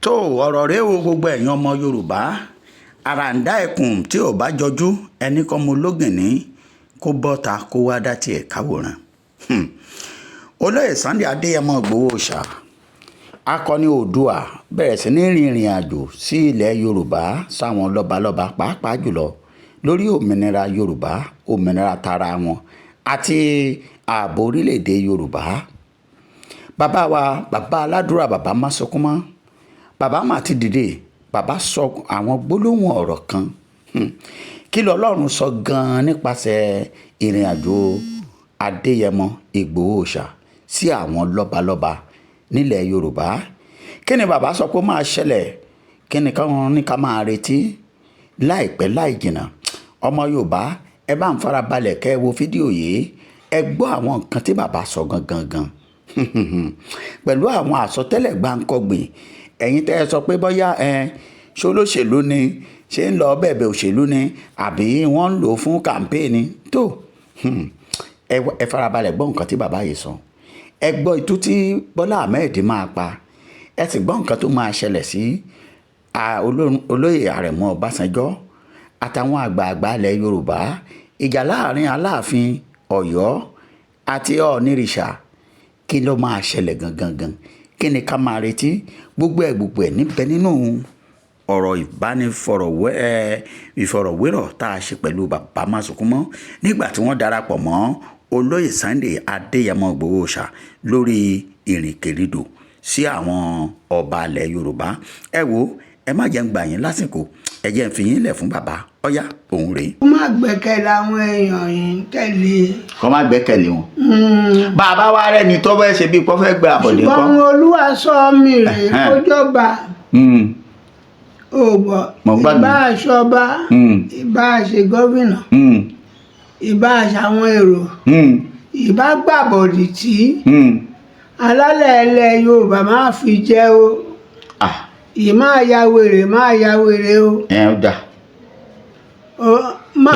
Tó ọ̀rọ̀ rèé o, gbogbo ẹ̀yin ọmọ Yorùbá, àràǹdá ẹkùn tí ò bá jọjú, ẹnì kan mo lógìnní kó bọ́ta kó wá dá tiẹ̀ káwòrán. Olóyè Sunday Adéyẹmọ Ìgbòho Òòṣà, akọni Oòduà, bẹ̀rẹ̀ sí ní rìnrìn àjò sí ilẹ̀ Yorùbá, sáwọn lọ́balọ́ba, pàápàá jùlọ lórí òmìnira Yorùbá, òmìnira tara wọn àti ààbò orílẹ̀-èdè Yorùbá. Bàbá wa, bàbá aládùúrà, bàbá Másunkúnmọ́, bàbá mà ti dìde. Bàbá sọ àwọn gbólóhùn ọ̀rọ̀ kan. Kí lọ́lọ́run sọ gan-an nípasẹ̀ ìrìn àjò Adéyẹmọ Ìgbòho Òòṣà sí àwọn lọ́balọ́ba nílẹ̀ Yorùbá? Kí ni bàbá sọ pé ó máa ṣẹlẹ̀? Kí ni káwọn ní ká máa retí láìpẹ́ láì jìnnà? Ọmọ Yorùbá, ẹ bá ń farabalẹ̀ kẹ́ ẹ wo fídíò yìí. Ẹ gbọ́ àwọn nǹkan tí bàbá sọ gangan gan pẹ̀lú àwọn àsọtẹ́lẹ̀ gbáǹkọ́gbìn. Ẹ̀yin tẹ́ ẹ sọ pé bóyá ẹ ṣó lóṣèlú ni, ṣé ń lọ bẹ̀bẹ̀ òṣèlú ni, àbí wọ́n ń lò ó fún campaign tó, ẹ farabalẹ̀ gbọ́ nǹkan tí bàbá yìí sọ. Ẹ gbọ́ itú tí Bọ́lá Ahmed máa pa. Ẹ sì gbọ́ nǹkan tó máa ṣẹlẹ̀ sí olóyè Àrẹ̀mú Ọbásanjọ́ àtàwọn àgbààgbà ilẹ̀ Yorùbá, ìjà láàrin Aláàfin Ọ̀yọ́ àti Ọọ̀nirìṣà. Kí ló máa ṣẹlẹ̀ gangan gan? Kí ni ká máa retí? Gbogbo ẹ̀ gbogbo ẹ̀ níbẹ̀ nínú ọ̀rọ̀ ìbánifọ̀rọ̀wé ìfọ̀rọ̀wérọ̀ tá a ṣe pẹ̀lú bàbá Másunkúnmọ́ nígbà tí wọ́n darapọ̀ mọ́ olóyè Sunday Adéyẹmọ Ìgbòho Òòṣà lórí ìrìnkèrindò sí àwọn ọba ilẹ̀ Yorùbá. Ẹ wo, ẹ má jẹ́ ń gbà yín lásìkò, ẹ jẹ́ ń fi yín lẹ̀ fún bàbá. Ọ̀yá, òun rèé. Kó má gbẹ́kẹ̀lé àwọn èèyàn yìí ń tẹ̀lé. Kọ́ má gbẹ́kẹ̀lé wọn. Bàbá wa rẹ̀ ni tó fẹ́ ṣe bí kò fẹ́ gbé àbọ̀dé kọ́. Ṣùgbọ́n Olúwa sọ mí rèé kójọba ò gbọ́. Mo ń gbádùn. Ìbá aṣọba, ìbá ṣe gómìnà, ìbá ṣàwọn èrò, ìbá gbàbọ̀dì tí alálẹ̀ ilẹ̀ Yorùbá máa fi jẹ́ o. Ah. Ì máa ya wèrè, máa ya wèrè o. Ẹ ó dà.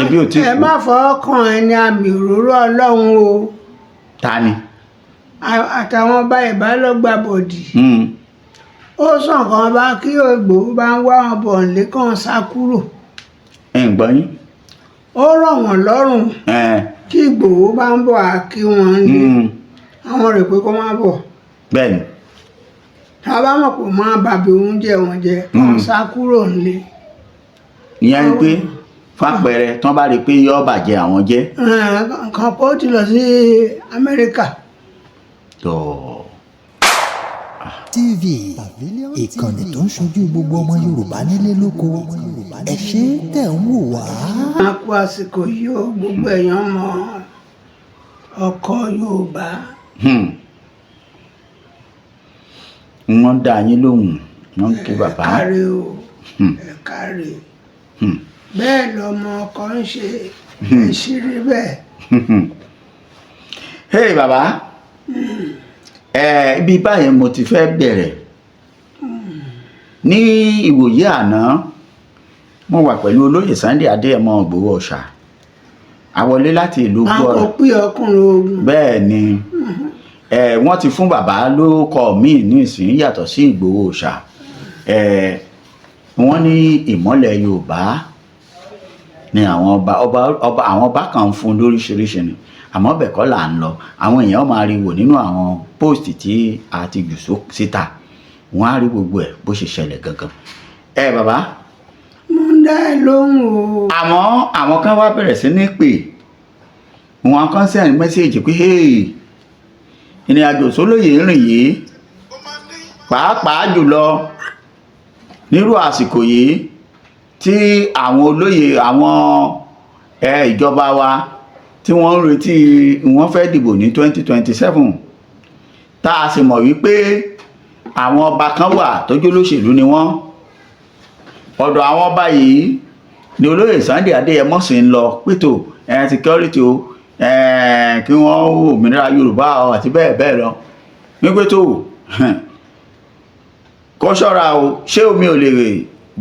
Ebi ò tí Ẹ kú. má fọwọ́ kan ẹni àmì òróró Ọlọ́run o. Ta ni? Àtàwọn ọba ìbálògbàbọ̀dì. Ó sàn kan bá kí Ìgbòho bá ń wá wọn bọ̀ nílé kàn sá kúrò. Ẹ ń gbọ́ yín. Ó rọ̀ wọ́n lọ́rùn kí Ìgbòho bá ń bọ̀ á kí wọ́n lé. Àwọn rè pé kó má bọ̀. Bẹ́ẹ̀ni. Tá a bá mọ̀ pé máa bàbí oúnjẹ wọn jẹ kàn sá kúrò nílé. Ìyẹn ni pé fàpẹẹrẹ tí wọ́n bá rí i pé yóò bàjẹ́ àwọn jẹ́. Kan kó ti lọ sí Amẹ́ríkà. Tó. TV, ìkànnì tó ń ṣojú gbogbo ọmọ Yorùbá nílé lóko. Ẹ ṣé tẹ̀ ń wò wá. A kú àsìkò yìí ó, gbogbo èèyàn mọ ọkọ Yorùbá. Wọ́n dá yín lóhùn, wọ́n ń kí bàbá. Ẹ káre o, ẹ káre. Bẹ́ẹ̀ lọmọ ọkọ ń ṣe ìṣírí bẹ́ẹ̀. Hey bàbá, ẹ ibi báyìí mo ti fẹ́ bẹ̀rẹ̀. Ní ìwòye àná, mo wà pẹ̀lú olóyè Sunday Adéyẹmọ Ìgbòho Òòṣà, àwọlé láti ìlú Máa kó Gbọ́rọ̀. pé ọkùnrin ogun. Bẹ́ẹ̀ ni, ẹ wọ́n ti fún bàbá lórúkọ míì ní ìsìn yàtọ̀ sí Ìgbòho Òòṣà. Ẹ wọ́n ní ìmọ́lẹ̀ Yorùbá ni àwọn ọba ọba ọba àwọn ọba kan ń fún lóríṣiríṣi ni, àmọ́ bẹ́ẹ̀ kọ́ là ń lọ. Àwọn èèyàn máa rí wò nínú àwọn post tí a ti jù síta, wọ́n á rí gbogbo ẹ̀ bó ṣe ṣẹlẹ̀ gangan. Ẹ bàbá. Mo ń dá ẹ lóhùn o. Àmọ́ àwọn kan wá bẹ̀rẹ̀ sí ní pè, wọn kan send message pé, "Hey, ìrìn àjò sólóyè ń rìn yìí, pàápàá jùlọ nírú àsìkò yìí tí àwọn olóyè àwọn ìjọba wa tí wọ́n ń retí wọ́n fẹ́ dìbò ní 2027, tá a sì mọ̀ wípé àwọn ọba kan wà tójú olóṣèlú ni wọ́n, ọ̀dọ̀ àwọn ọba yìí ni olóyè Sunday Adéyẹmọ sì ń lọ pẹ̀tọ̀ ẹ̀ security o, ẹ̀ kí wọ́n òmìnira Yorùbá o àti bẹ́ẹ̀ bẹ́ẹ̀ lọ, wípé tó kó ṣọ́ra o, ṣé omi ò lè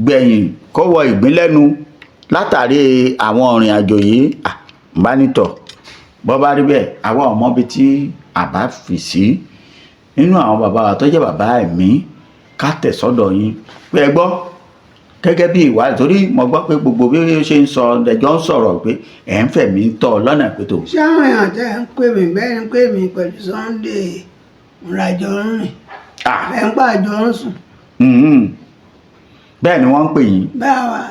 gbẹ̀yìn kó wọ ìgbín lẹ́nu látàrí àwọn ìrìn àjò yìí?" Ah, bá nítọ̀ bọ́ bá rí bẹ́ẹ̀, àwa ò mọbi tí àbá fi sí nínú àwọn bàbá wa tó jẹ́ bàbá ẹ̀mí. Ká tẹ̀ sọ́dọ̀ yín pé ẹ gbọ́ gẹ́gẹ́ bí ìwádìí, torí mo gbọ́ pé gbogbo bí ó ṣe ń sọ ẹjọ́ ń sọ̀rọ̀ pé ẹ̀ ń fẹ̀mí tọ́ ọ lọ́nà pé tó. Ṣé àwọn èèyàn tẹ́ ń pè mí bẹ́ẹ̀ ń pè mí pẹ̀lú Sunday ńlájọ ń rìn, bẹ́ẹ̀ ń pàjọ ń sùn? Bẹ́ẹ̀ ni wọ́n ń pè yín. Bẹ́ẹ̀ wà.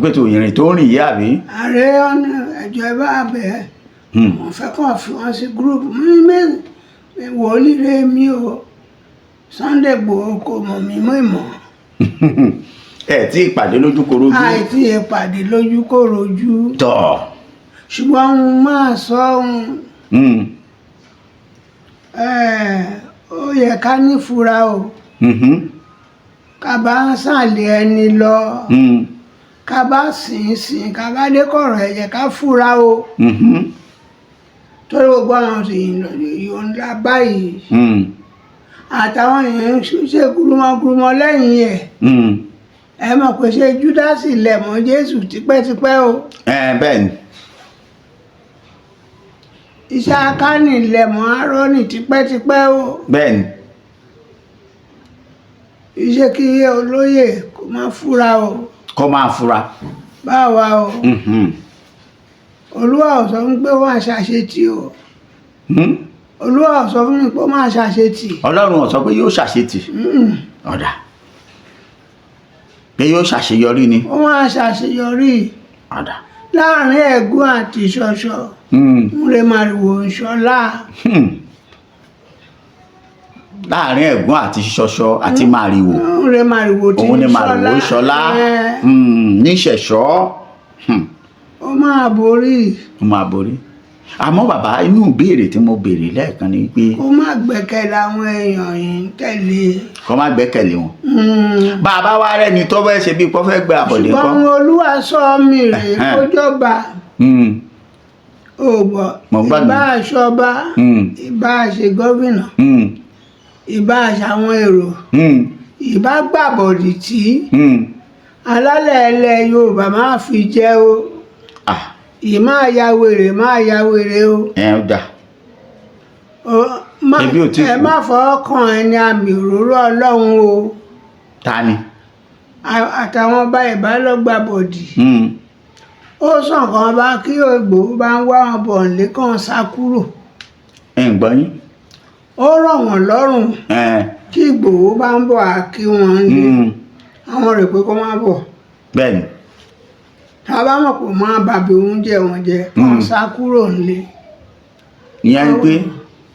Pé tó ìrìn tó ń rìn yìí àbí. Ààrẹ ọ̀nà ẹ̀jọ̀ ẹ bá bẹ̀ ẹ́, wọ́n fẹ́ kàn fi wọ́n sí gúrúùpù mímí. Wòlíì rẹ̀ mi o, Sunday Igboho kò mọ̀ mí mọ́ ìmọ̀. Ẹ tí ìpàdé lójúkorojú. Àìtí ìpàdé lójúkorojú. Tọ̀. Ṣùgbọ́n òun máa sọ òun, ó yẹ ká nífura o, ká bá ń sàlẹ̀ ẹni lọ, ká bá sìn sìn, ká bá dé kọ̀rọ̀ ẹ̀jẹ̀, ká fura o, torí gbogbo àwọn èèyàn ńlá báyìí àtàwọn èèyàn ń ṣe gúrúmọgúrúmọ lẹ́yìn ẹ̀. Ẹ mọ̀ pé ṣé Júdásì lẹ̀ mọ́ Jésù tipẹ́tipẹ́ o. Ẹ bẹ́ẹ̀ ni. Iṣẹ́ akánì lẹ̀ mọ́ Árónì tipẹ́tipẹ́ o. Bẹ́ẹ̀ ni. Iṣẹ́ kí olóyè kó má fura o. Kó máa fura. Báwa o. Olúwa ò sọ fún pé wọ́n á ṣàṣetì o. Olúwa ò sọ fún mi pé wọ́n á ṣàṣetì. Ọlọ́run ò sọ pé yóò ṣàṣetì. Ọ̀dà pé yóò ṣàṣeyọrí ni. Wọ́n á ṣàṣeyọrí. Ọ̀dà. Láàrin ẹ̀gún àti ṣọ̀ṣọ̀, ń re màrìwò ń ṣọlá. Láàrin ẹ̀gún àti ṣọṣọ àti màrìwò. Ń re màrìwò tí Òun ni ń màrìwò ń ṣọlá. Ẹ̀, Níṣẹ̀ṣọ́. Ó máa borí. Ó máa borí. Àmọ́ bàbá, inú ìbéèrè tí mo béèrè lẹ́ẹ̀kan ni pé Kó má gbẹ́kẹ̀lé àwọn èèyàn yìí ń tẹ̀lé. Kó má gbẹ́kẹ̀lé wọn. Bàbá wa rẹ́ni tó fẹ́ ṣe bí kó fẹ́ gbé àbọ̀dé Ṣùgbọ́n kọ́. Olúwa sọ mí rèé kó jọba ò gbọ́. Mo ń gbádùn. Ìbá aṣọba, ìbá ṣe gómìnà, ìbá ṣàwọn èrò, ìbá gbàbọ̀dì tí alálẹ̀ ilẹ̀ Yorùbá máa fi jẹ́ o. Ì máa ya wèrè, máa ya wèrè o. Ẹ ó dà. O, Ebi ò tí ẹ kú. má fọwọ́ kan ẹni àmì òróró Ọlọ́run o. Ta ni? Àtàwọn ọba ìbálògbàbọ̀dì. Ó sàn kan bá kí Ìgbòho bá ń wá wọn bọ̀ nílé kàn sá kúrò. Ẹ ń gbọ́ yín. Ó rọ̀ wọ́n lọ́rùn kí Ìgbòho bá ń bọ̀ á kí wọ́n lé. Àwọn rè pé kó má bọ̀. Bẹ́ẹ̀ ni. Tá a bá mọ̀ pé máa bàbí oúnjẹ wọn jẹ kàn sá kúrò nílé. Ìyẹn ni pé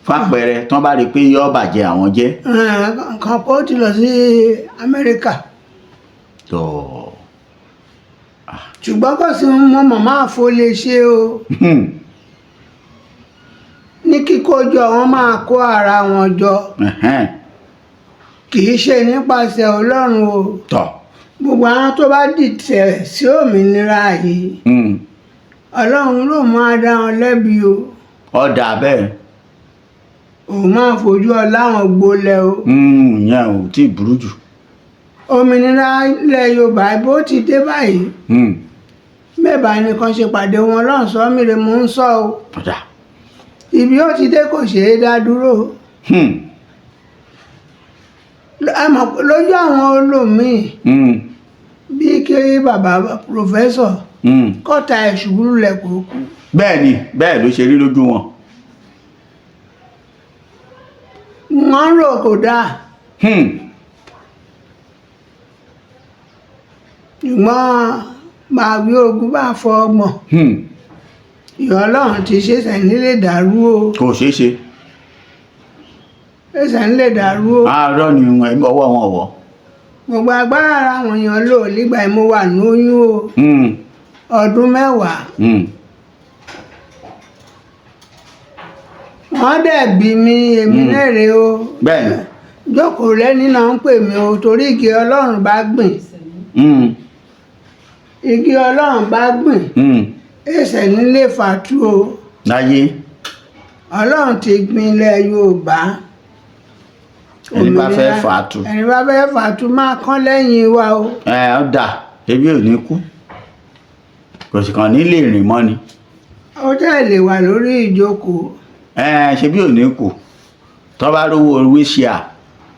fàpẹẹrẹ tán bá rí i pé yóò bàjẹ́ àwọn jẹ́. Nǹkan kó ti lọ sí Amẹ́ríkà. Tọ̀. Ṣùgbọ́n kò sí mọ́ màmá àfo lè ṣe o. Ní kíkó jọ, wọ́n máa kó ara wọn jọ. Kì í ṣe nípasẹ̀ Ọlọ́run o. Tọ̀. Gbogbo àwọn tó bá dìtẹ̀ sí òmìnira yìí, Ọlọ́run ló máa dá wọn lẹ́bi o. Ọ̀dà bẹ́ẹ̀. Òun máa fojú ọlá wọn gbolẹ̀ o. Ìyẹn ò tí ì burú jù. Òmìnira ilẹ̀ Yorùbá bó ti dé báyìí, mẹ́bàá nìkan ṣe pàdé wọn lọ́sọ̀ọ́ mìíràn mò ń sọ o. Ọ̀dà. Ibi ó ti dé kò ṣeé dá dúró. Ẹ mọ̀ pé lójú àwọn olómìn, bí kí bàbá pòfẹ́sọ̀ kọ́ta ẹ̀ṣubú lulẹ̀ kó kú. Bẹ́ẹ̀ ni, bẹ́ẹ̀ ló ṣe rí lójú wọn. Wọ́n rò kò dáa. Ṣùgbọ́n màá wí ogun bá fọ ọgbọ̀n. Ìyá Ọlọ́run ti ṣe sẹ́ni lè dàrú o. Kò ṣeé ṣe. Sẹ́ni lè dàrú o. Àárọ̀ ni ọwọ́ wọn wọ̀. Gbogbo agbára àwọn èèyàn lò nígbà mo wà lóyún o. Ọdún 10. Wọ́n dẹ̀ bí mi èmi lérè o. Bẹ́ẹ̀ ni. Jókòó lẹ́ni náà ń pè mí o, torí igi Ọlọ́run bá gbìn. Igi Ọlọ́run bá gbìn. Ẹsẹ̀ nílé fàtú o. Láyé. Ọlọ́run ti gbin ilẹ̀ Yorùbá. Ẹni bá fẹ́ Òmìnira. fàtú. Ẹni bá fẹ́ fàtú máa kán lẹ́yìn wa o. Ẹ ó dà, ebi ò ní kú, kò sì kàn ní lè rìn mọ́ ni. Ó tẹ̀ lè wà lórí ìjókòó. Ẹ ṣe bí ò ní kú tó bá rówó wíṣíà.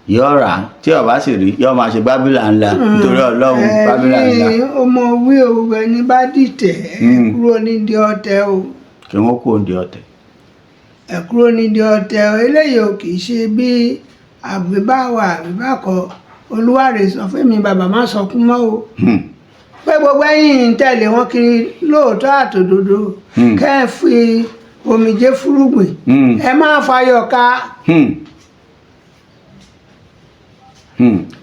Yóò rà á, tí ó bá sì rí, yóò máa ṣe bábílà ńlá nítorí Ọlọ́run, bábílà ńlá. Ẹ̀yin ọmọ wí o, ẹni bá dìtẹ̀, ẹ kúrò nídìí ọ̀tẹ̀ o. Kí wọ́n kó oúnjẹ ọ̀tẹ̀. Ẹ kúrò nídìí ọ̀tẹ̀ o. Eléyìí ò kì í ṣe bí àbíbáwà àbíbákọ. Olúwarè sọ fún mi, bàbá má sọkún mọ́ o, pé gbogbo ẹ̀yin ń tẹ̀lé wọn kiri lóòótọ́ àtòdodo, kẹ́ ẹ fi omijé fúrúgbìn, ẹ máa fayọ̀ ká,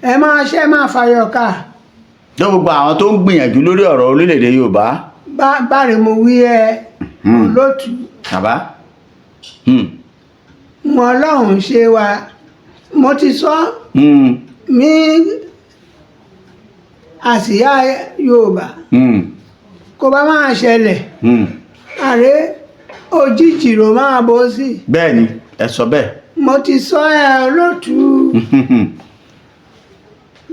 ẹ máa ṣe, máa fayọ̀ ká. Tó gbogbo àwọn tó ń gbìyànjú lórí ọ̀rọ̀ orílẹ̀-èdè Yorùbá. Báre mo wí ẹ, olótú. Bàbá. Wọn Ọlọ́run ṣe wa, mo ti sọ ní àsíá Yorùbá, kó bá máa ṣẹlẹ̀, ààrẹ òjijì ló máa bọ́ sí. Bẹ́ẹ̀ ni, ẹ sọ bẹ́ẹ̀. Mo ti sọ ẹ, olótú,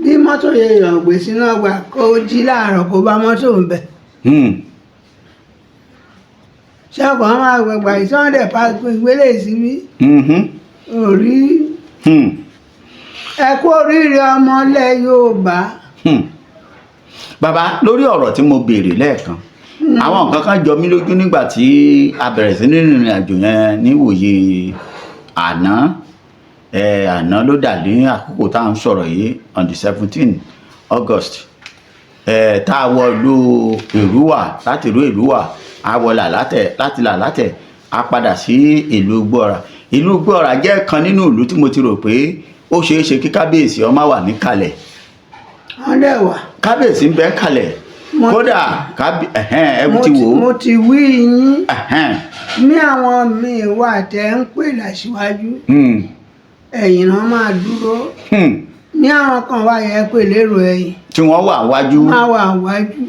bí mọ́tò yẹn yàn gbé sínú ọgbà, kó jí láàárọ̀ kó bá mọ́tò ń bẹ̀. Ṣẹ́kọ̀ọ́ wọn máa gbàgbà ìsọ́ndẹ̀ pa gbélé síbí orí. Ẹ kú oríire, ọmọ ilẹ̀ Yorùbá. Bàbá, lórí ọ̀rọ̀ tí mo béèrè lẹ́ẹ̀kan, àwọn nǹkan kan jọ mí lójú nígbà tí a bẹ̀rẹ̀ sí ní rìnrìn àjò yẹn níwòye àná. Àná ló dà ní àkókò tá à ń sọ̀rọ̀ yìí, on the 17 August, tá a wọ ìlú Èrúwà, láti ìlú Èrúwà a wọ Làlátẹ̀, láti Làlátẹ̀ a padà sí ìlú Gbọ́ra. Ìlú Gbọ́ra jẹ́ kan nínú ìlú tí mo ti rò pé ó ṣeé ṣe kí kábíyèsí ó má wà níkàlẹ̀. Wọ́n dẹ̀ wà. Kábíyèsí ń bẹ kalẹ̀. Kódà kábí ẹ̀hẹ́n, ẹ ti wò ó. Mo ti wí yín ní àwọn míì wà tẹ́ ń pè láṣíwájú, ẹ̀yìn náà máa dúró. Ní àwọn kan wà yẹ pé lérò ẹ̀yìn, tí wọ́n wà wájú. Máa wà wájú.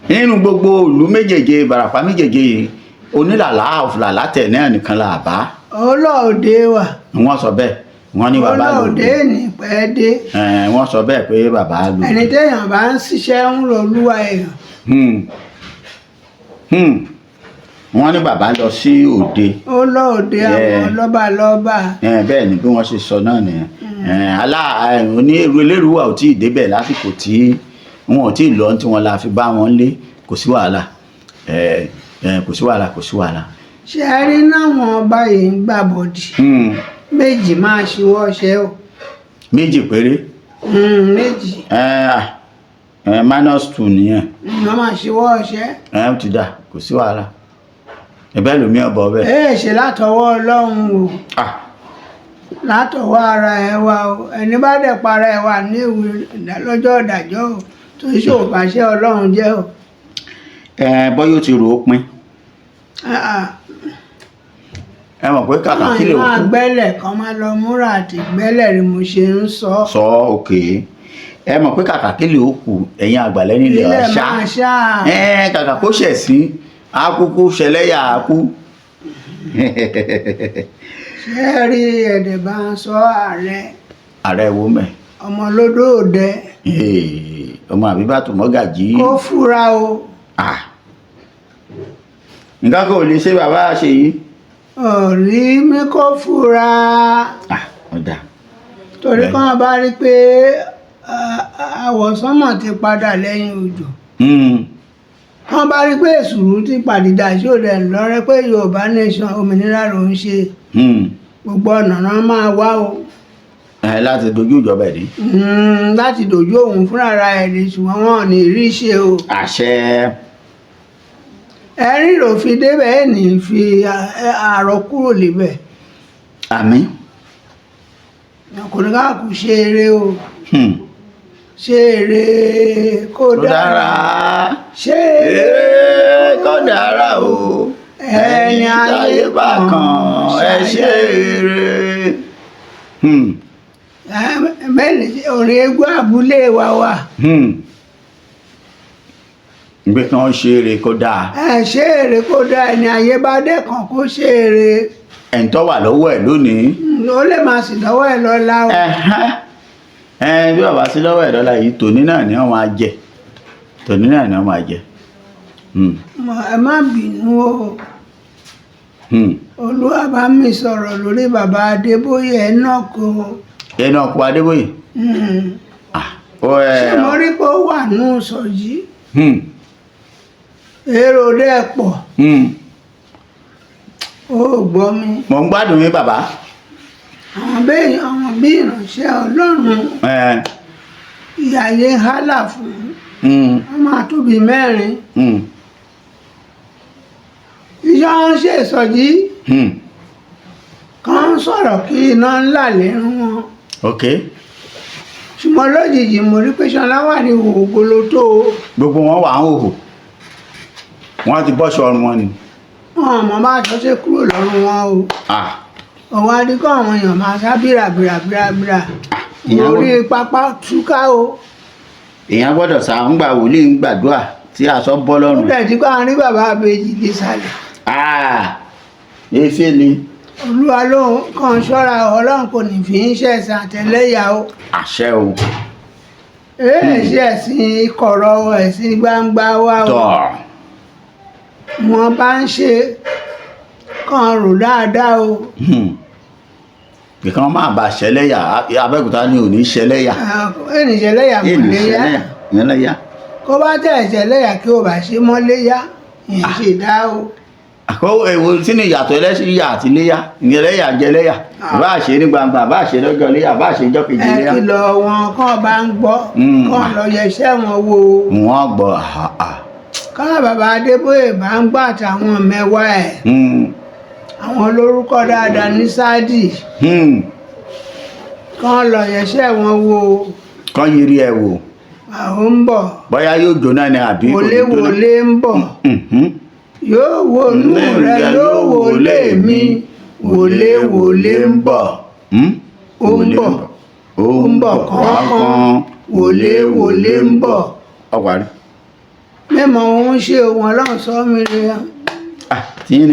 Nínú gbogbo ìlú méjèèje Ìbàràpá méjèèje yìí, onílàlá of Làlátẹ̀ náà nìkan là bá. Ọlọ́ọ̀dẹ wà. Wọ́n sọ bẹ́ẹ̀, wọ́n ní bàbá Ọlọ́ọ̀dẹ lòdì. ní pẹ́ dé. Wọ́n sọ bẹ́ẹ̀ pé bàbá lòdì. Ẹni téèyàn bá ń ṣiṣẹ́ ń ro olúwa èèyàn. Wọ́n ní bàbá lọ sí òde. Ọlọ́ọ̀dẹ àwọn lọ́balọ́ba. Bẹ́ẹ̀ ni, bí wọ́n ṣe sọ náà nìyẹn. Alá onírú elérúwà ò tí ì débẹ̀ lásìkò tí wọn ò tí ì lọ tí wọn la fi bá wọn lé. Kò sí wàhálà, kò sí wàhálà, kò sí wàhálà. Ṣe é rí náwọn ọba yìí ń gbà bọ̀dì, méjì máa ṣíwọ́ ṣẹ́ o. Méjì péré? Méjì. Minus two nìyẹn. Wọ́n máa ṣíwọ́ ṣẹ́. Ó ti dà, kò sí wàhálà, ẹ̀bẹ̀ lómi ọ̀bọ bẹ́ẹ̀. Ẹ ṣe látọwọ́ Ọlọ́run o, látọwọ́ ara ẹ wa o. Ẹni bá dẹ̀ para ẹ wà ní ewu lọ́jọ́ ìdájọ́ o, tó ṣe ò bá ṣe Ọlọ́run jẹ́ o. Bọ́yọ̀ ti rò ó pin. Ah, ah. Ẹ mọ̀ pé kàkà kí lè Máa kú. gbẹ́lẹ̀ kan máa lọ múra àti gbẹ́lẹ̀ rí, mo ṣe ń sọ. Sọ òkè, ẹ mọ̀ pé kàkà kí lè ó kù, ẹ̀yin àgbàlẹ́ nílẹ̀ Ilẹ̀ ọ̀ṣà. máa ṣá. Kàkà kó ṣẹ̀ sí akúkú ṣẹlẹ́yà akú. Ṣé ẹ rí ẹ̀dẹ̀ bá ń sọ ààrẹ? Ààrẹ wo mẹ́? Ọmọ lódò òde. Ọmọ Àbíbátù mọ́gàjí. Kó fura o. Ah. Nǹkan kò lè ṣe bàbá ṣe yìí. Ọ̀rí mi, kó fura. Ah, ọ̀dà. Torí kán bá rí pé àwọ̀sánmọ̀ ti padà lẹ́yìn òjò, wọ́n bá rí pé èsùrú ti pàdídà sí òde ńlọrẹ́ pé Yorùbá nation òmìnira ló ń ṣe, gbogbo ọ̀nà náà máa wá o. Ẹ láti dojú ìjọba ẹ̀ dé. Láti dojú òun fúnra ẹ̀ ní, ṣùgbọ́n wọn ò ní rí ṣe o. Àṣẹ. Ẹ̀rín ló fi débẹ̀, ẹ̀ ní fi àárọ̀ kúrò níbẹ̀. Àmín. Kò ní ká kú ṣe eré o. Ṣe eré kó Kó dára. dára. Ṣe eré Eré kó dára o. Ẹni táyé bá kàn, ẹ ṣe eré. Mẹ́rin orin eégún abúlé wa wà. Gbé kí wọ́n ṣe eré kó dáa. Ẹ ṣe eré kó dáa, ẹni ayé bá dẹ́kàn kó ṣe eré. Ẹ̀ń tó wà lọ́wọ́ ẹ̀ lónìí. Ó lè máa sì lọ́wọ́ ẹ̀ lọ́la o. Ẹ̀hẹ́n. Ẹ bí bàbá sí lọ́wọ́ ẹ̀ lọ́la yìí, tòní náà ni wọ́n máa jẹ. Tòní náà ni wọ́n máa jẹ. Ẹ má bínú o. Olúwa bá mi sọ̀rọ̀ lórí bàbá Adébóyè Enoch o. Enoch Adébóyè. Ah, ó ẹ. Ṣé mo rí pé ó wà nù sọ̀jí? Èrò dẹ̀ pọ̀. Ó gbọ́ mi. Mò ń gbádùn yín, bàbá. Àwọn bẹ́ẹ̀, àwọn bí ìránṣẹ́ Ọlọ́run ìyáyé hálà fún wọn máa tóbi 4. Iṣẹ́ wọn ṣe ìsọjí kan ń sọ̀rọ̀ kí iná ńlá lẹ́rù wọn. Ṣùgbọ́n lójijì mo rí pé Ṣọlá wà ní ògolo tó o. Gbogbo wọn wà ń hòhò, wọn ti bọ́ṣọ ọrùn wọn ni. Wọn ò mọ bá aṣọ ṣe kúrò lọ́rùn wọn o. Ah, Ọwọ́ adíkọ́ àwọn èèyàn máa sá bíràbíràbíràbírà Ìyàwó- orí pápá túká o. Èèyàn gbọ́dọ̀ sá ń gbà wòlíì ń gbàdúrà tí aṣọ bọ́ Ó lọ́rùn. dẹ̀ ti kọ́ àwọn rí bàbá àbèjì nísàlẹ̀. Ah, efele. Olúwa ló ń kàn ṣọ́ra, Ọlọ́run kò ní fi ń ṣẹ̀sìn àtẹlẹ́yà o. Àṣẹ o. Èé ṣe ẹ̀sìn kọ̀rọ̀ o, ẹ̀sìn gbangba wa o. Tọ̀. Wọn bá ń ṣe kàn rò dáadáa o. Ìkan máa bá ṣẹlẹ́yà. Abẹ́òkúta ni ò ní ṣẹlẹ́yà. Ẹnì ṣẹlẹ́yà Èlù mọ́léyà. ṣẹlẹ́yà ṣẹlẹ́yà. Kó bá tẹ̀ ṣẹlẹ́yà kí o bá ṣe mọ́léyà ìyẹn ṣe dá o. Àkó èwo tí ni ìyàtọ̀ ẹlẹ́sìn àti iléyà? Ìyẹlẹ́yà jẹlẹ́yà, bá a ṣe ní gbangba, bá a ṣe lọ́jọ́ iléyà, bá a ṣe jọ́ kejì Ẹ iléyà. kìlọ̀ wọn kàn bá ń gbọ́ kàn lọ yẹsẹ́ wọn wò ó. Wọ́n gbọ́ àhà. Káà bàbá Adébóyè bá ń gbọ́ àtàwọn mẹ́wàá ẹ̀, àwọn lórúkọ dáadáa ní sáàdì, kàn lọ yẹsẹ́ wọn wò ó. Kán yiri ẹ̀ wò. Àwọn ń bọ̀. Bóyá yóò jóná ni àbí kò ní wòlé jóná. Wòlé ń bọ̀. Yóò wò nú rẹ, yóò wòlé mi, wòlé wòlé ń bọ̀. Ó ń bọ̀. Ó ń bọ̀ kánkán. Wòlé wòlé ń bọ̀. Ọ̀parí. Mímọ òun ṣe òun, Ọlọ́run sọ mí rẹ. Ah, tí yín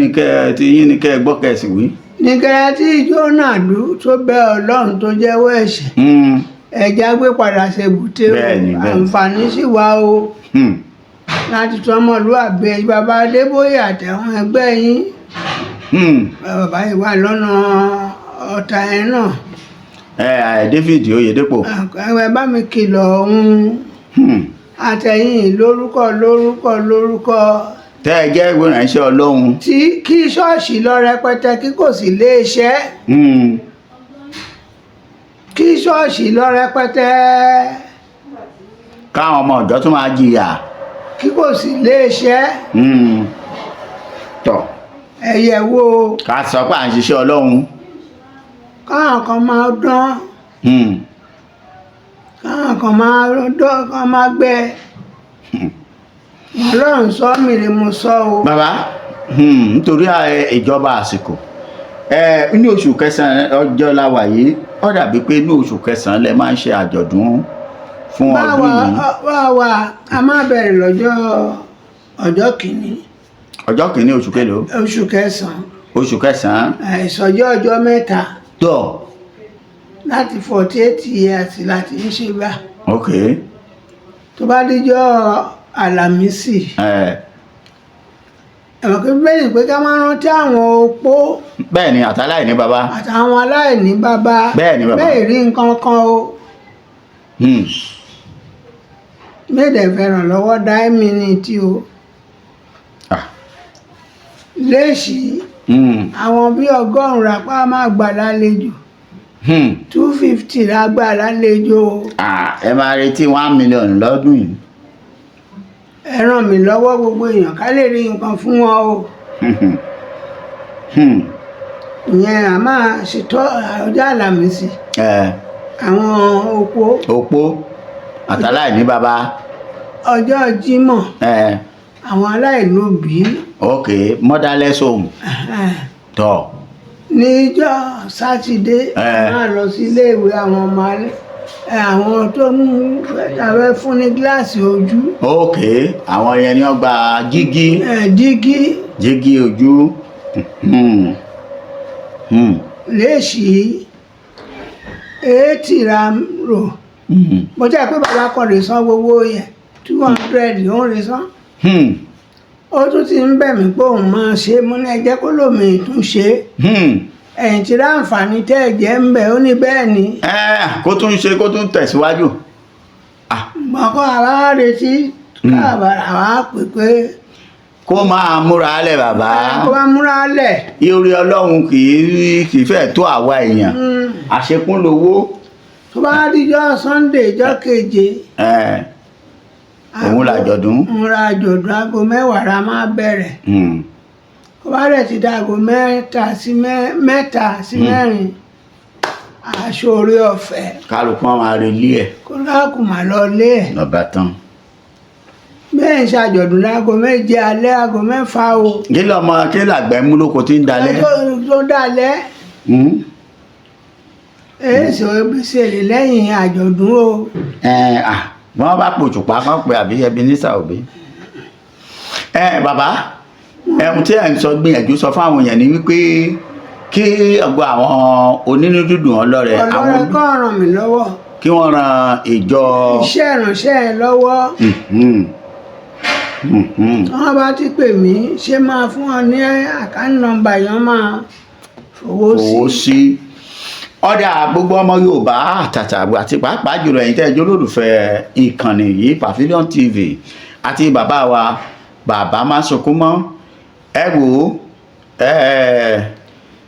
ni kẹ́ ẹ gbọ́ kẹ́ ẹ sì wí. Nígbà tí Jónà lù tó bẹ Ọlọ́run tó jẹ́wọ́ ẹ̀ṣẹ̀, ẹja gbé padà ṣèbùté o. Bẹ́ẹ̀ni, bẹ́ẹ̀ni. Àǹfààní sì wà o láti tún ọmọlúwàbí bàbá Adébóyè àtẹ̀wọn ẹgbẹ́ yín. Bàbá yìí wà lọ́nà ọ̀tá ẹ̀ náà. Ẹ ẹ, David Oyedepo. Ẹ bá mi kìlọ̀ ọ̀hún àtẹ̀yìn lórúkọ lórúkọ lórúkọ Tẹ́ ẹ jẹ́ ìwé ìránṣẹ́ Ọlọ́run. Tí kí ṣọ́ọ̀ṣì lọ rẹpẹtẹ kí kò sí iléeṣẹ́, kí ṣọ́ọ̀ṣì lọ rẹpẹtẹ Káwọn ọmọ ọ̀dọ́ tún máa jìyà. Kí kò sí iléeṣẹ́. Tọ̀. Ẹ̀yẹ̀ wo. Ká sọ pé à ń ṣiṣẹ́ Ọlọ́run. Káwọn kan máa dán, káwọn kan máa dán, kan máa gbẹ. Ọlọ́run sọ mí ni mo sọ o. Bàbá, nítorí ìjọba àsìkò ẹ, ní oṣù kẹsàn-án ọjọ́ la wà yìí, ó dàbí pé ní oṣù kẹsàn-án lẹ máa ń ṣe àjọ̀dún fún ọdún Báwa yìí. Báwa a máa bẹ̀rẹ̀ lọ́jọ́ ọjọ́ kìíní. Ọjọ́ kìíní oṣù kélòó? Oṣù kẹsàn-án. Oṣù kẹsàn-án. Ìsọjí ọjọ́ 3. Tọ̀. Láti 48 years láti ń ṣe bá. Tó bá díjọ́ Àlàmísì, ẹ̀mọ̀ kí bẹ́ẹ̀ ni pé ká máa rántí àwọn opó Bẹ́ẹ̀ ni, àtàláìní bàbá. Àtàwọn aláìní bàbá. Bẹ́ẹ̀ ni, bàbá. Bẹ́ẹ̀ rí nǹkan kan o. Méde fẹ́ràn lọ́wọ́ dá mí o. Ah. Léṣì àwọn bíi 100 rapá máa gbà lálejò. 250 la gbà lálejò o. Ah, ẹ máa retí 1 million lọ́dún yìí. Ẹ ràn mí lọ́wọ́, gbogbo èèyàn, ká lè rí nǹkan fún wọn o. Ìyẹn a máa ṣètò ọjọ́ Àlàmísì, àwọn opó, Opó àtàláìní bàbá. Ọjọ́ Jímọ̀, àwọn aláìlóbìí. Ok, motherless home. Tọ̀. Níjọ́ Sátidé, a máa lọ sí iléèwé àwọn ọmọ àwọn tó ń tàbẹ́ fún ní gíláàsì ojú. Ok, àwọn yẹn ni wọ́n gba jígí. Dígí. Jígí ojú. Léṣì 80 ra rò. Mo jẹ́ pé bàbá kan lè san gbogbo yẹn, 200 ó ń lè san. Ó tún ti ń bẹ̀ mí pé òun máa ṣe é. Mo ní ẹ jẹ́ kó lómi tún ṣe é. Ẹ̀yìn tí ráǹfààní tẹ́ ẹ jẹ́ ń bẹ̀. Ó ní bẹ́ẹ̀ ni. Ẹ kó tún ṣe, kó tún tẹ̀síwájú. Ah, Gbọ̀ngàn àwa retí káàbà, àwa pè pé kó máa múra lẹ̀, bàbá. Kó bá múra lẹ̀. Ire Ọlọ́run kì í fẹ́ tó àwa èèyàn. Àṣekún lowó. Tó bá díjọ́ Sunday ìjọ́ keje. Ẹ, òun làjọ̀dún. Òun la àjọ̀dún, aago 10 la máa bẹ̀rẹ̀. Ó bá dẹ̀ ti dáago 3 sí 4, aṣọ orí ọ̀fẹ́. Kálukú àwọn arẹlé ẹ̀. Kó láàkù mà lọ lé ẹ̀. Lọ́ba tán. Bẹ́ẹ̀ ń ṣàjọ̀dún láago 7 alẹ́, aago 6 o. Kí lọmọ kí làgbẹ́ mú lóko tí ń dalẹ̀? Tó dalẹ̀. Èso ìbísẹ̀lẹ̀ lẹ́yìn àjọ̀dún o. Ẹ à, wọ́n bá pòṣùpá kan pé àbí Ebenezer Obey. Ẹ bàbá, ẹ̀hún tí ẹ̀ ń sọ, gbìyànjú sọ fáwọn èèyàn ni wípé kí ọgbà àwọn onínúdúdùn ọlọ́rẹ̀ àwọn Ọlọ́run kọ́ ràn mí lọ́wọ́. Kí wọ́n ran ìjọ Iṣẹ́ ìránṣẹ́ ẹ lọ́wọ́. Wọ́n bá ti pè mí, ṣé máa fún ọ ní account number yẹn, máa fowó sí. Fowó sí ọ̀dà. Gbogbo ọmọ Yorùbá àtàtà àti pàápàá jùlọ ẹ̀yin tẹ́ ẹ jẹ́ olólùfẹ́ ìkànnì yìí, Pavilion TV, àti bàbá wa, Bàbá Másunkúnmọ́, ẹ wò ó, ẹ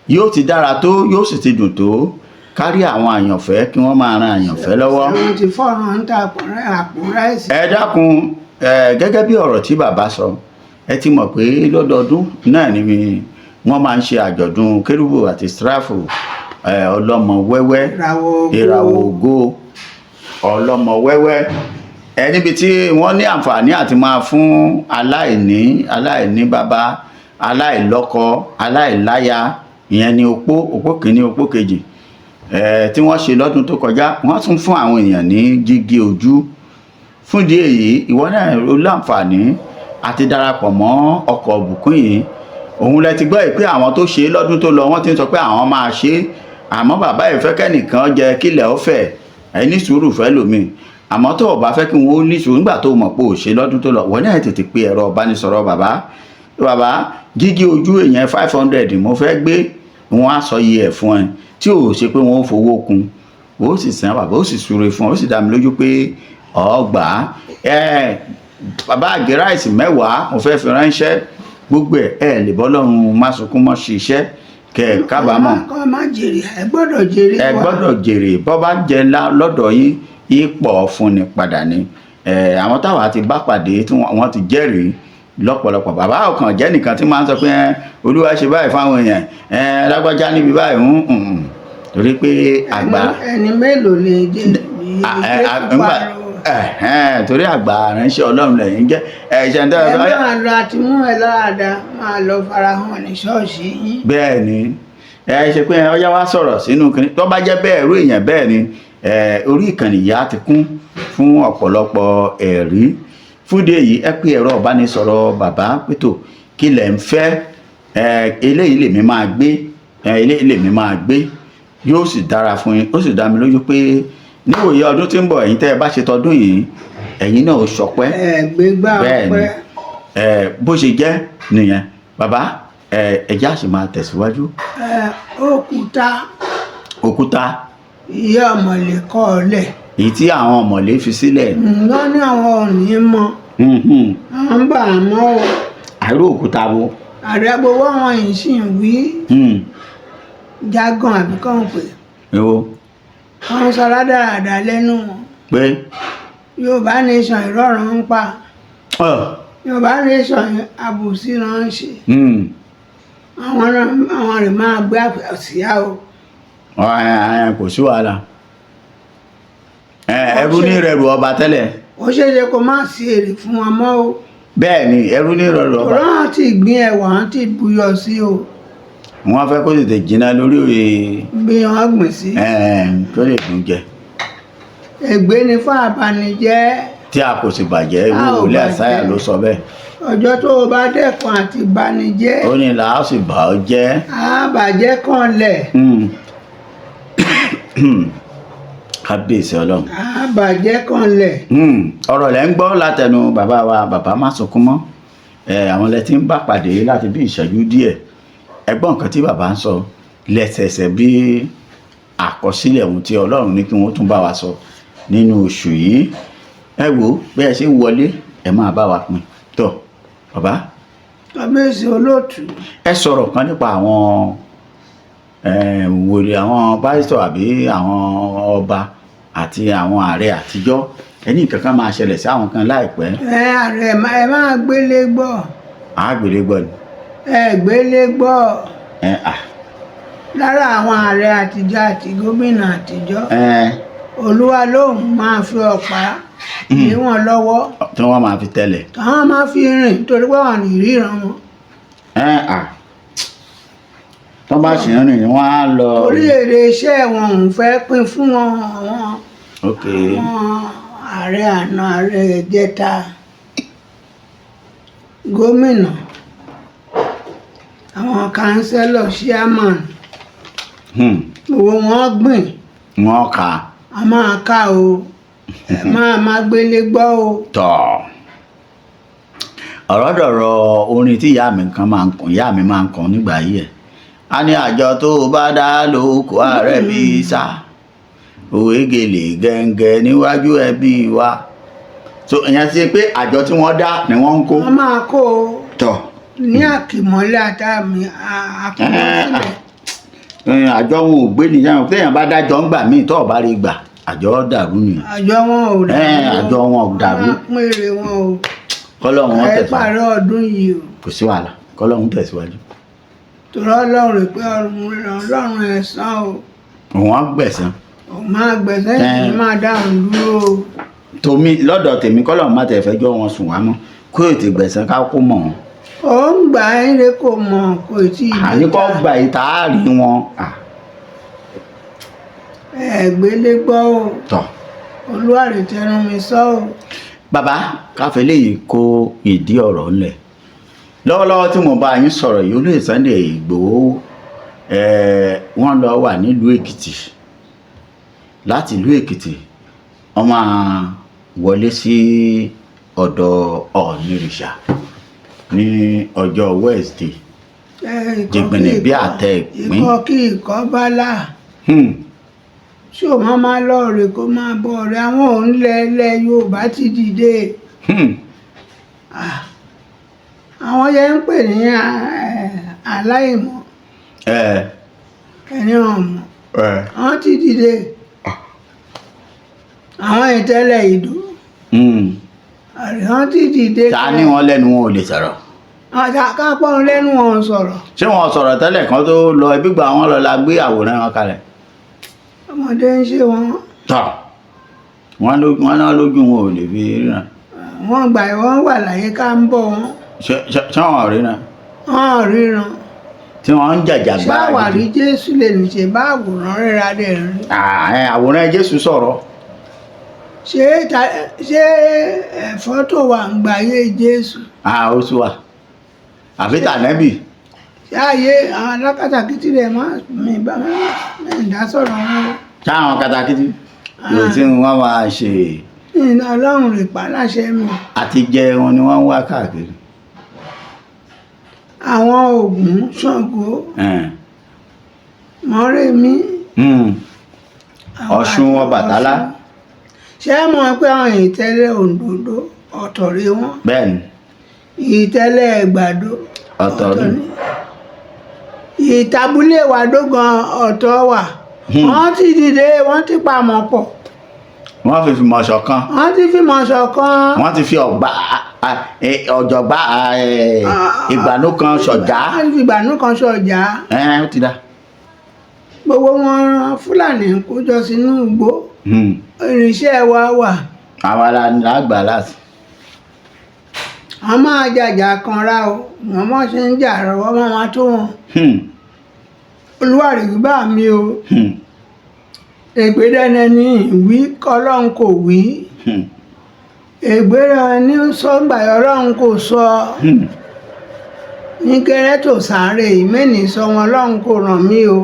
yóò ti dára tó, yóò sì ti dùn tó kárí àwọn àyànfẹ́ kí wọ́n máa ran àyànfẹ́ lọ́wọ́. 74 náà ń ta àpò ráìsì. Ẹ dákun, ẹ gẹ́gẹ́ bí ọ̀rọ̀ tí bàbá sọ, ẹ ti mọ̀ pé lọ́dọọdún náà ni wọ́n máa ń ṣe àjọ̀dún Kérúbù àti Séráfù ọlọ́mọ wẹ́wẹ́. Ìràwọ̀ ògo. Ìràwọ̀ ògo ọlọ́mọ wẹ́wẹ́, ẹ níbi tí wọ́n ní àǹfààní àti máa fún aláìní, aláìní bàbá, aláìlọ́kọ, aláìláya, ìyẹn ni opó, opó kìíní, opó kejì, ẹ tí wọ́n ṣe lọ́dún tó kọjá, wọ́n tún fún àwọn èèyàn ní jígí ojú. Fún ìdí èyí, ìwọ náà ó láǹfààní àti darapọ̀ mọ́ ọkọ̀ òbùkún yìí. Òun lẹ ti gbọ́ yìí pé àwọn tó ṣe é lọ́dún tó lọ, wọ́n ti ń sọ pé àwọn máa ṣe é, àmọ́ bàbá yìí fẹ́ kẹ́nìkan jẹ kílẹ̀ ó fẹ̀ ẹ ní sùúrù fẹ́ lómi. Àmọ́ tó o bá fẹ́ kí wọ́n ó ní sùúrù nígbà tó o mọ̀ pé ò ṣe lọ́dún tó lọ, wọ́n náà tètè pe ẹ̀rọ ìbánisọ̀rọ̀ bàbá. Bàbá, jígí ojú èèyàn 500 mo fẹ́ gbé, wọ́n á sọ iye ẹ̀ fún ẹ tí ò ṣe pé wọ́n ó fowó kún, ó sì sàn, bàbá ó sì súre fún ọ, ó sì dá mi lójú pé ọgbà ẹ bàbá àgé ráìsì 10 mo fẹ́ fi ránṣẹ́. Gbogbo ẹ̀ ẹ lè bọ́ lọ́rùn má sunkún mọ́, ṣiṣẹ́ kẹ ẹ kábàámọ̀. Kọ́ má jèrè, ẹ gbọ́dọ̀ jèrè Ẹ wa. gbọ́dọ̀ jèrè. Bọ́ bá jẹ lọ́dọ̀ yín, ipò fúnni padà ni. Ẹ àwọn táwa ti bá pàdé tí wọ́n ti jẹ́rìí lọ́pọ̀lọpọ̀. Bàbá ọkàn jẹ́ nìkan tí máa ń sọ pé ẹ, Olúwa ṣe báyìí fáwọn èèyàn, ẹ lágbájá níbi báyìí ń ń torí pé àgbà Ẹni mélòó lè jẹ ẹ, ẹhẹ́n, torí àgbà aránṣẹ́ Ọlọ́run lẹ́yìn jẹ́ ẹ ṣe ń Ẹ tẹ́ máa lọ àti mú ẹ láàdá, máa lọ farahàn ní ṣọ́ọ̀ṣì yín. Bẹ́ẹ̀ ni, ẹ ṣe pé ọyá wa sọ̀rọ̀ sínú kínní tó bá jẹ́ bẹ́ẹ̀, irú èèyàn bẹ́ẹ̀ ni ẹ, orí ìkànnì yìí á ti kún fún ọ̀pọ̀lọpọ̀ ẹ̀rí. Fúndì èyí, ẹ pé ẹ̀rọ ìbánisọ̀rọ̀ bàbá pẹ̀tò kí lẹ̀ ń fẹ́, ẹ eléyìí lèmi máa gbé, ẹ eléyìí lèmi máa gbé, yóò sì dára fún yín. Ó sì dá mi lójú pé níwòye ọdún tí ń bọ̀, ẹ̀yin tẹ́ ẹ bá ṣe tọdún yìí, ẹ̀yin náà ó ṣọpẹ́. Ẹ gbégbá Bẹ́ẹ̀ ni. ọpẹ́. Ẹ bó ṣe jẹ́ nìyẹn, bàbá. Ẹ ẹjá sì máa tẹ̀síwájú. Ẹ òkúta. Òkúta. Ìyá ọmọlẹ kọ́ ọ lẹ̀. Èyí tí àwọn ọ̀mọ̀lé fi sílẹ̀. Wọ́n ní àwọn ò ní mọ. Àwọn ń bà á mọ́ o. Àìrò òkúta wo? Ààrẹ gbowó àwọn yìí sì ń wí jágàn àbí kàn pé Èwo? Wọ́n ń sọ rádaràdà lẹ́nu wọn. Pé? Yorùbá nation, ìrọ̀rùn ń pa. Ọ. Yorùbá nation, àbòsí náà ń ṣe. Àwọn àwọn rẹ̀ máa gbé àsíá o. Ọ, ẹ, ẹ, kò sí wàhálà. Ẹ ẹrú ní rẹrù ọba tẹ́lẹ̀. Ó ṣeéṣe kó má sí èrè fún wọn mọ́ o. Bẹ́ẹ̀ ni, ẹrú ní rẹrù ọba. Ọ̀rọ̀ àwọn ti gbin ẹ̀wà, àwọn ti buyọ̀ sí o. Wọ́n fẹ́ kó tètè jiná lórí òye. Bí wọ́n gbìn sí. Ẹ tó lè dùn jẹ. Ègbé ni fún àbànújẹ́. Tí a kò sì bàjẹ́. A Ìwé ò wòlíì Àìsáyà bàjẹ́. ló sọ bẹ́ẹ̀. Ọjọ́ tó o bá dẹ́kun àti banijẹ́, Ó ní làá sì bà ọ́ jẹ́. Àbàjẹ́ kan lẹ̀. Kábíyèsí Ọlọ́run. Àbàjẹ́ kan lẹ̀. Ọ̀rọ̀ lẹ́ ń gbọ́ látẹnu bàbá wa, Bàbá Másunkúnmọ́. Àwọn lẹ ti ń bá pàdé láti bí ìṣẹ́jú díẹ̀. Ẹgbọ́n nǹkan tí bàbá ń sọ lẹ́sẹẹsẹ bí àkọsílẹ̀ ohun tí Ọlọ́run ní kí wọ́n tún bá wa sọ nínú oṣù yìí. Ẹ wò ó, bí ẹ ṣe ń wọlé, ẹ máa bá wa pín. Tó bàbá, Kábíyèsí olóòtú. Ẹ sọ̀rọ̀ kan nípa àwọn wòlíì, àwọn pásítọ̀ àbí àwọn ọba àti àwọn ààrẹ àtijọ́. Ẹni nǹkan kan máa ṣẹlẹ̀ sí àwọn kan láìpẹ́. Ẹ ààrẹ, ẹ máa gbélé gbọ́. Àgbèrè gbọ́ ni. Ẹ gbélé gbọ́. Ẹ à. Lára àwọn ààrẹ àtijọ́ àti gómìnà àtijọ́, ẹ Olúwa lóun máa fi ọ̀pá lé wọn lọ́wọ́ tí wọ́n máa fi tẹ̀lẹ̀. Táwọn máa fi rìn torí pé wọn ní ríran wọn. Ẹ à, tó bá sì ń rìn, wọ́n á lọ. Orí èrè iṣẹ́ wọn òun fẹ́ pín fún wọn, àwọn àwọn ààrẹ àná, ààrẹ ìjẹta, gómìnà, àwọn kánsẹ́lọ̀, chairman, gbogbo wọn gbìn. Wọ́n kà á. A máa ká o, ẹ máa máa gbélé gbọ́ o. Tọ̀, ọ̀rọ̀ dọ̀rọ̀ orin tí ìyá mi kan máa ń kàn, ìyá mi máa ń kàn nígbà yìí. Ẹ̀ á ní àjọ tó bá dá lóko ààrẹ bí sá òwe gèlè gẹ́ngẹ́ níwájú ẹbí wa. So ìyẹn ti pé àjọ tí wọ́n dá ni wọ́n ń kó. Wọ́n máa kó o. Tọ̀. Ní àkìmọ́lé àtàmì àkọsílẹ̀. Àjọ wọn ò gbé nìyẹn. Téèyàn bá dájọ́ ń gbà míì, tó ò bá rí gbà, àjọ dàrú nìyẹn. Àjọ wọn ò dàrú. Àjọ wọn ò dàrú. Wọ́n á pín èrè wọn o. Kọ́lọ́hún Ẹ tẹ̀síwájú. pààrọ̀ ọdún yìí o. Kò sí wàhálà, kọ́lọ́hún tẹ̀síwájú. Torí Ọlọ́run rè pé Ọlọ́run ẹ̀san o. Òun á gbẹ̀san. Òun máa gbẹ̀sẹ̀ yìí, máa dáhùn dúró o. Tomi lọ́dọ̀ tèmi, kọ́lọ́hún má tẹ̀ fẹjọ́ wọn sùn wá mọ́, kó ètè gbẹ̀san ká kó mọ̀ wọn. Ó ń gbà ẹ́ lé, kò mọ̀, kò tí ì Àní kọ́ gbà yìí tá a rí wọn. Ẹ gbélé gbọ́ o. Tọ̀. Olúwarè tẹnu mi sọ o. Bàbá, káfẹ́ léyìí kó ìdí ọ̀rọ̀ ńlẹ̀. Lọ́wọ́lọ́wọ́ tí mo bá yín sọ̀rọ̀ yìí, olóyè Sunday Ìgbòho, wọ́n lọ wà nílùú Èkìtì. Láti ìlú Èkìtì, wọ́n máa wọlé sí ọ̀dọ̀ Ọ̀ọ̀nìrìṣà ní ọjọ́ Wednesday. Jìngbìnì bí àtẹ ìpín. Ikọ̀ kí ikọ̀ bá là. Ṣé o máa máa lọ rè kó máa bọ̀ rẹ? Àwọn òun lẹ́lẹ́ Yorùbá ti dìde. Àwọn yẹn ń pè ní aláìmọ̀, ẹni ọmọ. Àwọn ti dìde, àwọn ìtẹ́lẹ̀ ìdó, àwọn ti dìde. Ta ni wọn lẹ́nu wọn ò lè sọ̀rọ̀? Kápọ̀ lẹ́nu wọn sọ̀rọ̀. Ṣé wọn sọ̀rọ̀ tẹ́lẹ̀ kan tó lọ? Ẹbí gba wọn lọ la gbé àwòrán wọn kalẹ̀. Ọmọdé ń ṣe wọn. Tọ́, wọn náà lójú wọn ò lè fi ríran. Wọn gbà wọn wà láyé, ká ń bọ̀ wọn. Ṣé wọn ríran? Wọn ríran. Tí wọn ń jàjà gbá. Ṣáwàrí Jésù lè ní ṣe bá àwòrán ríra dẹ̀ rí. Àwòrán Jésù sọ̀rọ̀. Ṣé ẹ̀fọ́ tó wà ń gbàyé Jésù? Ó sùn wà àfi tànẹ́bì. Ṣáàyè àwọn alákatakítí rẹ̀ má mi bá mi dá sọ̀rọ̀ wọn o. Táwọn katakítí kò tí wọ́n máa ṣe. Ní Ọlọ́run rè pa láṣẹ mi. Àti jẹ wọn ni wọ́n ń wá káàkiri. Àwọn Ògún, Ṣàngó, Mọ́remí. Ọ̀ṣun, Ọbàtálá. Ṣé ẹ mọ̀ pé àwọn ìtẹ́lẹ̀ Òǹdó ọ̀tọ̀ rí wọn? Bẹ́ẹ̀ni. Ìtẹ́lẹ̀ Ẹ̀gbàdo ọ̀tọ̀ rí. Ìtàbúlé wàdó gan ọ̀tọ̀ wà. Wọ́n ti dìde, wọ́n ti pamọ́ pọ̀. Wọ́n fi fìmọ̀ ṣọ̀kan. Wọ́n ti fìmọ̀ ṣọ̀kan. Wọ́n ti fi ọ̀gbà ọ̀jọ̀gbá ìgbànú kan ṣọ̀já. Wọ́n ti fi ìgbànú kan ṣọ̀já. Ẹ ó ti dá. Gbogbo wọn Fúlàní ń kójọ sínú igbó. Irinṣẹ́ wa wà. Àwa la gbà láti. Wọ́n máa jàjà kanra o, wọ́n mọ̀ ṣe ń jà rọwọ́ mọ́ wọn tó wọn. Olúwarì bá mi o. Ègbédẹ́nẹ ní ìwí kọlọ́run kò wí. Ègbédẹ́nẹ ní sọ́gbà ọlọ́run kò sọ. Ní kẹrẹ́ tó sáré ìmẹ́ni sọ wọn, ọlọ́run kò ràn mí o.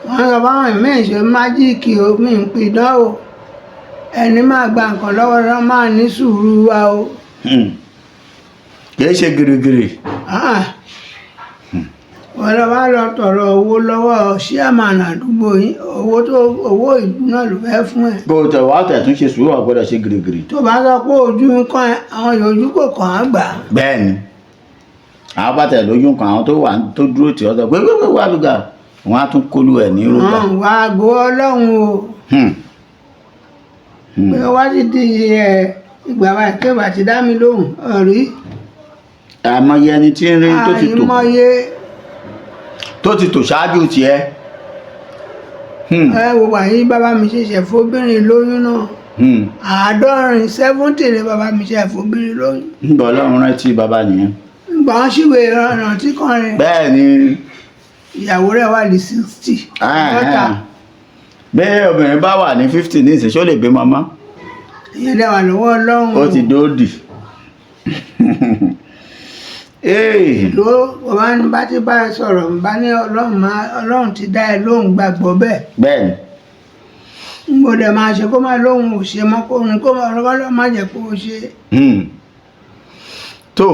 Wọ́n sọ fáwọn ìmẹ́ni ṣe májíìkì o, mi ń pidán o. Ẹni máa gba nǹkan lọ́wọ́ lọ́ máa ní sùúrù wa o. Kì í ṣe gírígírí. Ah. Wọ́n lọ wá lọ tọrọ owó lọ́wọ́ ṣíàmánà àdúgbò yín, owó tó owó ìlú náà ló fẹ́ fún ẹ. Kó o tẹ̀ wá tẹ̀ tún ṣe sùúrù, ò gbọ́dọ̀ ṣe gírígírí. Tó bá sọ pé ojú ń kàn ẹ́, àwọn yòójú kò kàn án gbà. Bẹ́ẹ̀ ni, àwọn bá tẹ̀ lójú kan, àwọn tó wà tó dúró tì ọ́ sọ pé wíwí wà lùgà, wọ́n á tún kólú ẹ̀ ní rúgà. Wọ́n wá aago Ọlọ́run o, pé wá ti di ẹ ìgbà wa tó bá ti dá mi lóhùn ọ̀rí. Àmọye ẹni tí ń rí tó ti tò Àìmọye. tó ti tò ṣáájú tiẹ̀. Ẹ wo wàyí, bàbá mi ṣẹ̀ṣẹ̀ fóbìnrin lóyún náà, 70, 70 ni bàbá mi ṣe fóbìnrin lóyún. Ń bọ̀, Ọlọ́run rántí bàbá nìyẹn. Ìgbà wọn ṣìwé rántí kan rẹ, Bẹ́ẹ̀ ni. ìyàwó rẹ̀ wà ní 60 lọ́tà. Bẹ́ẹ̀ obìnrin bá wà ní 50 ní ìsìn, ṣó lè bí mọ́mọ́? Ìyẹn dẹ̀ wà lọ́wọ́ Ọlọ́run. Ó ti dóòdì. Ee. Ló bàbá ní bá ti bá ẹ sọ̀rọ̀, bá ní Ọlọ́run máa, Ọlọ́run ti dá ẹ lóhùn, gbàgbọ́ bẹ́ẹ̀. Bẹ́ẹ̀ ni. N kò dẹ̀ máa ṣe kó máa lóhùn ò ṣe mọ́, kó ní kó máa Ọlọ́run má jẹ́ kó o ṣe. Tó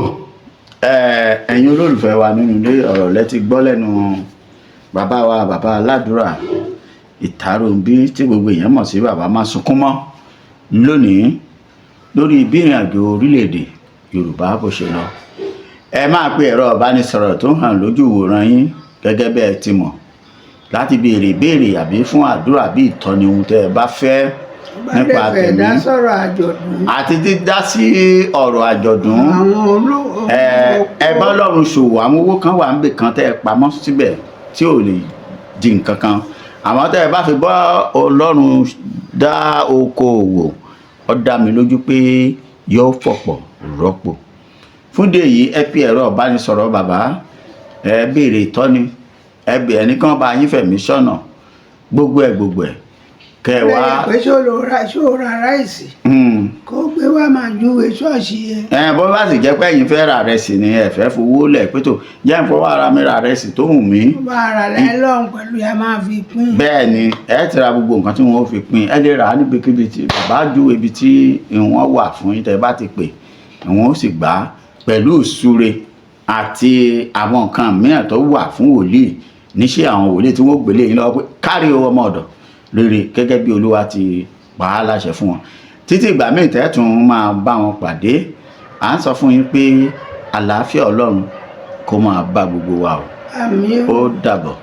ẹ̀yin olólùfẹ́ wa nínú ilé, ọ̀rọ̀ lẹ ti gbọ́ lẹ́nu bàbá wa, bàbá aládùúrà Ìtàròǹbí, tí gbogbo èèyàn mọ̀ sí bàbá má sunkún mọ́ lónìí, lórí bí ìrìn àjò orílẹ̀-èdè Yorùbá bó ṣe lọ. Ẹ máa pe ẹ̀rọ ìbánisọ̀rọ̀ tó ń hàn lójú ìwòran yín gẹ́gẹ́ bẹ́ẹ̀ ti mọ̀ láti béèrè ìbéèrè àbí fún àdúrà bí ìtọ́ni ohun tẹ́ ẹ bá fẹ́ Bá nípa dẹ̀ fẹ́ tẹ̀mí dá sọ̀rọ̀ àjọ̀dún àti dídá sí ọ̀rọ̀ àjọ̀dún. Àwọn olówó Ẹ bá Ọlọ́run ṣòwò, àwọn owó kan wà níbì kan tẹ́ ẹ pamọ́ síbẹ̀ tí ò lè di nǹkan kan, àmọ́ tẹ́ ẹ bá fi bá Ọlọ́run dá okòòwò, ó dá mi lójú pé yóò fọ̀pọ̀ rọ́pò. Fúndé yìí, ẹ pe ẹ̀rọ ìbánisọ̀rọ̀ bàbá, ẹ béèrè ìtọ́ni, ẹ bẹ̀ ẹnìkan bá yín fẹ̀mí sọ̀nà, gbogbo ẹ̀ gbogbo ẹ̀ kẹ́ ẹ wá. Lẹ́yìn pé ṣó ló ra, ṣó ra ráìsì, kó gbé wá, máa júwe ṣọ́ọ̀ṣì yẹn. Ẹ bó bá sì jẹ́ pé ẹ̀yin fẹ́ ra rẹsì ni, ẹ fẹ́ fowó lẹ̀ pé tó jẹ́ ń fọwọ́ ara mi ra rẹsì tó wù mí. Ó bá ara lẹ́lọ́run pẹ̀lú ya máa fi pín. Bẹ́ẹ̀ ni, ẹ ti ra gbogbo nǹkan tí wọ́n fi pín, ẹ lè rà á níbikíbi tí bàbá ju ibi tí wọ́n wà fún yín. Tẹ́ bá ti pè, wọ́n ó sì gbà á pẹ̀lú ìsúre àti àwọn nǹkan mìíràn tó wà fún wòlíì, níṣẹ́ àwọn wòlíì tí wọ́n gbélé yín lọ́wọ́ pé kárí o, ọmọ ọ̀dọ̀ rere, gẹ́gẹ́ bí Olúwa ti pa á láṣẹ fún wọn. Títí ìgbà míì tẹ́tùn máa bá wọn pàdé, à ń sọ fún yín pé àlàáfíà Ọlọ́run kó máa bá gbogbo wa o. Àmín. Ó dàbọ̀.